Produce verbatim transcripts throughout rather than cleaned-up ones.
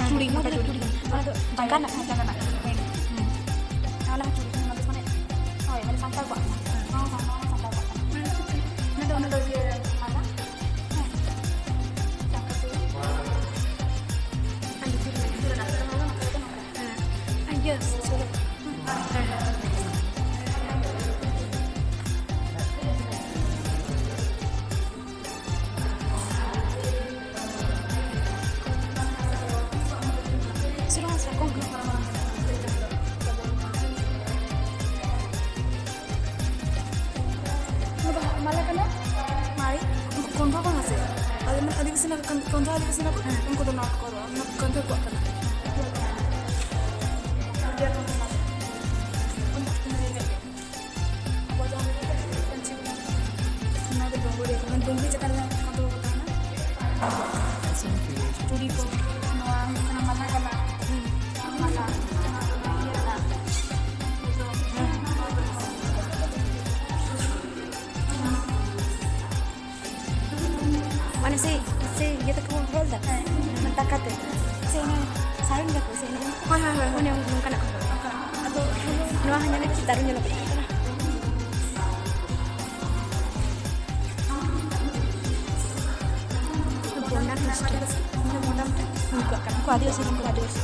ᱪᱩᱲᱤ, ᱱᱚᱣᱟ ᱫᱚ ᱪᱩᱲᱤ᱾ ᱚᱱᱟ ᱫᱚ ᱡᱟᱸᱜᱟ ᱨᱮᱱᱟᱜ ᱠᱟᱱᱟ᱾ ᱡᱟᱸᱜᱟ ᱨᱮᱱᱟᱜ᱾ ᱦᱮᱸ᱾ ᱚᱱᱟ ᱦᱚᱸ ᱪᱩᱲᱤ, ᱚᱱᱟ ᱫᱚ ᱢᱟᱱᱮ, ᱦᱳᱭ, ᱢᱟᱱᱮ ᱥᱟᱱᱛᱟᱲ ᱠᱚᱣᱟᱜ ᱠᱟᱱᱟ᱾ ᱦᱮᱸ, ᱦᱮᱸ, ᱱᱚᱣᱟ ᱦᱚᱸ ᱥᱟᱱᱛᱟᱲ ᱠᱚᱣᱟᱜ ᱠᱟᱱᱟ᱾ ᱚᱱᱟ ᱫᱚ, ᱚᱱᱟ ᱫᱚ ᱤᱭᱟᱹ ᱢᱟᱞᱟ᱾ ᱦᱮᱸ᱾ ᱟᱨ ᱞᱩᱛᱩᱨ ᱨᱮᱱᱟᱜ, ᱞᱩᱛᱩᱨ ᱨᱮᱱᱟᱜ ᱫᱚ ᱱᱚᱝᱠᱟ᱾ ᱦᱮᱸ᱾ ᱤᱭᱟᱹ, ᱥᱳᱞᱳ᱾ ᱦᱮᱸ, ᱦᱮᱸ᱾ ᱥᱮ ᱵᱟᱝ, ᱥᱟᱠᱚᱢ ᱠᱟᱱᱟ᱾ ᱚᱱᱟ ᱫᱚ ᱢᱟᱞᱟ ᱠᱟᱱᱟ᱾ ᱢᱟᱨᱮ ᱠᱚᱸᱰᱷᱟ ᱵᱟᱝ ᱟᱥᱮ? ᱟᱞᱮ ᱢᱟᱱᱮ ᱟᱹᱫᱤᱵᱟᱹᱥᱤ ᱨᱮᱱᱟᱜ ᱠᱟᱱ-, ᱠᱚᱸᱰᱷᱟ ᱟᱹᱫᱤᱵᱟᱹᱥᱤ ᱨᱮᱱᱟᱜ ᱠᱚ, ᱦᱮᱸ᱾ ᱩᱱᱠᱩ ᱫᱚ ᱱᱚᱣᱟ ᱠᱚ ᱦᱚᱨᱚᱜᱟ, ᱚᱱᱟ ᱠᱟᱹᱱᱫᱷᱟᱹ ᱠᱚᱣᱟᱜ ᱠᱟᱱᱟ᱾ ᱟᱵᱚ ᱡᱟᱦᱟᱸ ᱯᱟᱹᱧᱪᱤ ᱵᱚᱱ, ᱚᱱᱟ ᱫᱚ ᱰᱩᱝᱜᱩᱨᱤ ᱠᱟᱱᱟ, ᱰᱩᱝᱜᱩᱨᱤ ᱪᱮᱛᱟᱱ ᱨᱮ ᱡᱟᱦᱟᱸ ᱠᱚ ᱫᱚᱦᱚ ᱠᱟᱜᱼᱟ᱾ ᱪᱩᱲᱤ ᱠᱚ, ᱱᱚᱣᱟ ᱦᱩᱭᱩᱜ ᱠᱟᱱᱟ ᱢᱟᱞᱟ ᱠᱟᱱᱟ᱾ ᱦᱩᱸ᱾ ᱢᱟᱞᱟ, ᱚᱱᱟ ᱫᱚ ᱤᱭᱟᱹ ᱠᱟᱱᱟ᱾ ᱢᱟᱱᱮ ᱥᱮ, ᱥᱮ ᱤᱭᱟᱹ ᱛᱟᱠᱚ ᱦᱚᱨᱚᱜ ᱞᱮᱫᱟ? ᱦᱮᱸ᱾ ᱢᱟᱱᱮ ᱴᱟᱠᱟ ᱛᱮ᱾ ᱥᱮ ᱚᱱᱮ ᱥᱟᱭᱚᱱ ᱫᱟᱠᱚ, ᱥᱮ ᱚᱱᱮ ᱦᱳᱭ, ᱦᱳᱭ, ᱦᱳᱭ, ᱦᱳᱭ᱾ ᱚᱱᱮ ᱱᱚᱝᱠᱟᱱᱟᱜ ᱠᱚ ᱦᱚᱨᱚᱜ᱾ ᱟᱫᱚ ᱱᱚᱣᱟ ᱦᱚᱸ ᱧᱮᱞ ᱠᱟᱛᱮ ᱫᱟᱨᱩণ ᱧᱮᱞᱚᱜ ᱠᱟᱱᱟ᱾ ᱵᱚᱱᱰᱟᱨ ᱢᱤᱥᱴᱤ᱾ ᱢᱟᱱᱮ ᱵᱚᱱᱰᱟᱨ ᱢᱤᱥᱴᱤ᱾ ᱩᱱᱠᱩᱣᱟᱜ ᱠᱟᱱᱟ᱾ ᱩᱱᱠᱩ ᱟᱹᱫᱤᱵᱟᱹᱥᱤ, ᱩᱱᱠᱩ ᱟᱹᱫᱤᱵᱟᱹᱥᱤ᱾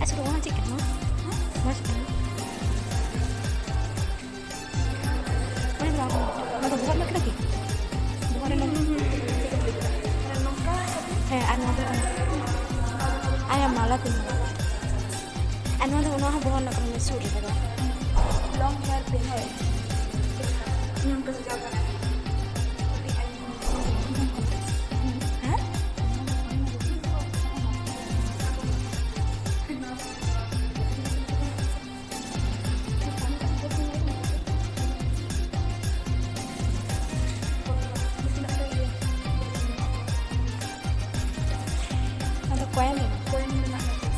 ᱟᱪᱪᱷᱟ, ᱱᱚᱣᱟ ᱪᱮᱫ ᱠᱟᱱᱟ? ᱱᱚᱣᱟ ᱪᱮᱫ ᱠᱟᱱᱟ? ᱚᱱᱟ ᱫᱚ ᱵᱟᱝ ᱠᱟᱱᱟ᱾ ᱚᱱᱟ ᱫᱚ ᱵᱚᱦᱚᱜ ᱨᱮᱱᱟᱜ ᱠᱟᱱᱟ ᱠᱤ? ᱵᱚᱦᱚᱜ ᱨᱮ ᱱᱚᱝᱠᱟ᱾ ᱦᱮᱸ, ᱟᱨ ᱱᱚᱣᱟ ᱫᱚ ᱠᱟᱱᱟ᱾ ᱟᱭᱟᱜ ᱢᱟᱞᱟ ᱛᱤᱧ᱾ ᱟᱨ ᱱᱚᱣᱟ ᱫᱚ, ᱱᱚᱣᱟ ᱦᱚᱸ ᱵᱚᱦᱚᱜ ᱨᱮᱱᱟᱜ ᱠᱟᱱᱟ, ᱥᱩᱨ ᱨᱮ ᱞᱟᱜᱟᱣ᱾ Long hair pin, ᱦᱳᱭ᱾ ᱱᱚᱝᱠᱟ ᱥᱟᱡᱟᱣ ᱠᱟᱱᱟ᱾ ᱦᱮᱸ? ᱟᱫᱚ ᱠᱚᱭᱮᱱ ᱨᱮᱱᱟᱜ᱾ ᱠᱚᱭᱮᱱ ᱨᱮᱱᱟᱜ ᱠᱟᱛᱷᱟ᱾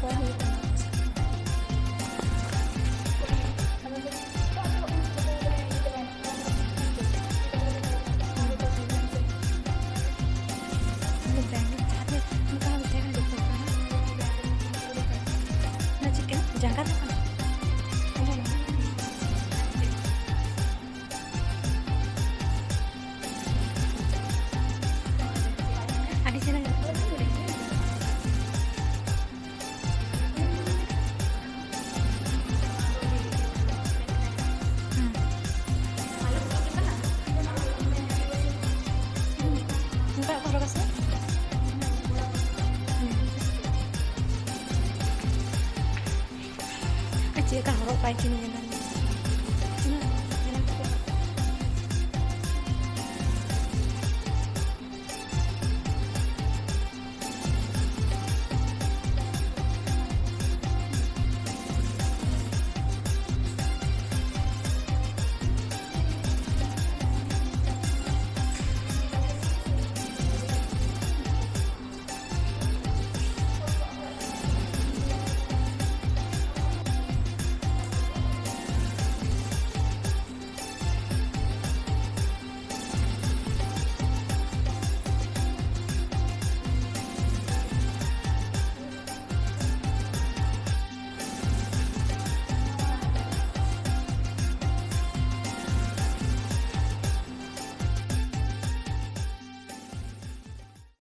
ᱠᱚᱭᱮᱱ ᱦᱩᱭᱩᱜ ᱠᱟᱱᱟ᱾ ᱡᱟᱸᱜᱟ ᱫᱚ ᱵᱟᱝ᱾ ᱟᱹᱰᱤ ᱪᱮᱦᱨᱟ ᱧᱮᱞᱚᱜ ᱠᱟᱱᱟ᱾ ᱦᱩᱸ᱾ ᱚᱱᱠᱟ ᱠᱚ ᱦᱚᱨᱚᱜᱟ ᱥᱮ? ᱦᱩᱸ᱾ ᱟᱨ ᱪᱮᱫ ᱞᱮᱠᱟ ᱦᱚᱨᱚᱜ ᱯᱟᱭᱪᱤᱱ ᱧᱮᱞᱟ᱾